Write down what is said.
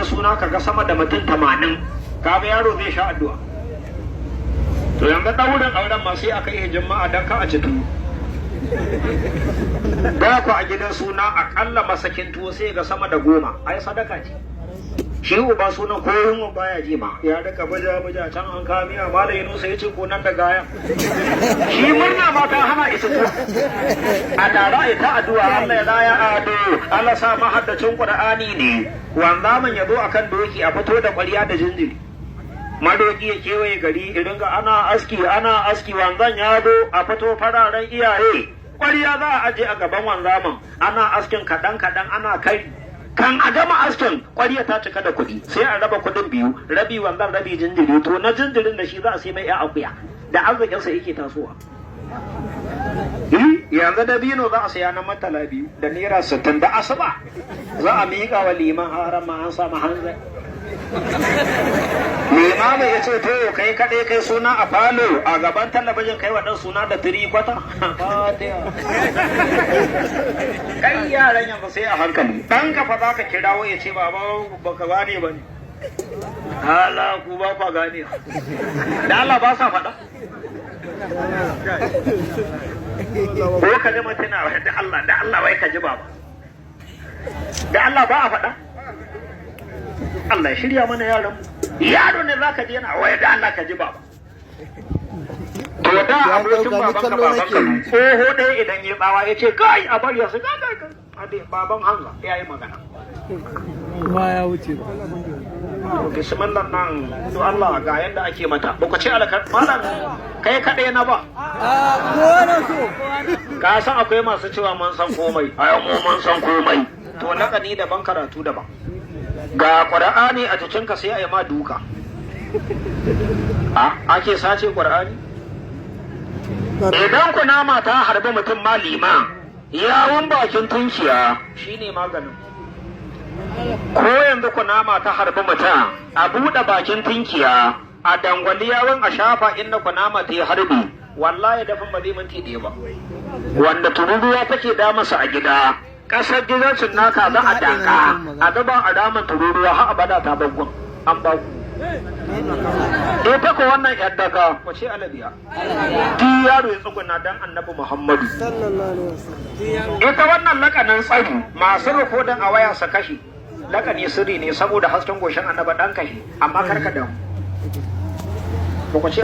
gidan suna ka ga sama da mutum 80, kaga yaro zai sha addu'a. To yanzu ɗaurin auren ma sai aka yi jama'a don ka a ci tuwo. Da ku a gidan suna akalla masakin tuwo sai ga sama da 10, ai sadaka ce. Shi uba sunan ko yunwa baya ji ma, ya rika baja baja can an kamiya. Malam Yunusa ya ce ko nan da gaya, shi murna ma ta hana isa tuwo. A tare a ta addu'a, Allah ya raya ado, Allah sa mahaddacin Qur'ani ne. Wanzamin ya zo akan doki, a fito da ƙwarya da jinjiri, madoki ya kewaye gari irin ga ana aski, ana aski, wanzan ya zo, a fito fararen iyaye, ƙwarya za a aje a gaban wanzamin, ana askin kaɗan kaɗan, ana kari. Kan a gama askin, ƙwarya ta cika da kuɗi. Sai a raba kuɗin biyu, rabi wanzan, rabi jinjiri. To na jinjirin da shi za a sai mai ya akuya da arzikinsa yake tasowa. Yanzu dabino za a saya na matala 2 da naira 60, da asuba za a miƙa wa liman, haram ma an samu hanzari. Limamin ya ce, "To kai kaɗai kai suna a falo a gaban talabijin, kai wa ɗan suna da tiri kwata." Kai yaran yanzu sai a hankali. Ɗan kafa za ka kirawo ya ce, "Baba, baka gane ba ne." Hala ku ba kwa gane da Allah ba sa faɗa. Ko ka ji mutum na, "Da Allah, da Allah, wai ka ji baba." Da Allah ba a faɗa. Allah ya shirya mana yaran mu. Yaro ne za ka ji yana, "Wai da Allah ka ji baba." To da abokin baban ka, baban ka tsoho ɗaya, idan ya tsawa ya ce, "Kai, a bari," ya su kai kai, baban Hanza ya yi magana. Ma ya wuce ba. To bismillah nan, to Allah ga yadda ake mata. Ba ku ce alkar malam, kai kaɗai na ba. A kowa na so. Ka san akwai masu cewa mun san komai, ai mu mun san komai. To lakani daban, karatu daban. Ga Qur'ani a jikinka, sai a yi ma duka. A ake sace Qur'ani. Idan kunama ta harbi mutum ma, lima, yawon bakin tunkiya shine maganin. Ko yanzu kunama ta harbi mutum, a buɗe bakin tunkiya, a dangwali yawon, a shafa inda kunama ta yi harbi, wallahi dafin ba zai minti 1 ba. Wanda tururuwa take damunsa a gida, ƙasar gidancin naka za a daka a zuba a ramin tururuwa, har abada ta bangon an ba ku ita. Ko wannan yar daga ku ce alabiya, duk yaro ya tsuguna dan Annabi Muhammadu. Sallallahu alaihi wasallam. Ita wannan lakanin tsari, masu rikodin a waya su kashe, lakani sirri ne saboda hasken goshin Annaba. Dan kashe, amma karka damu. Ba ku ce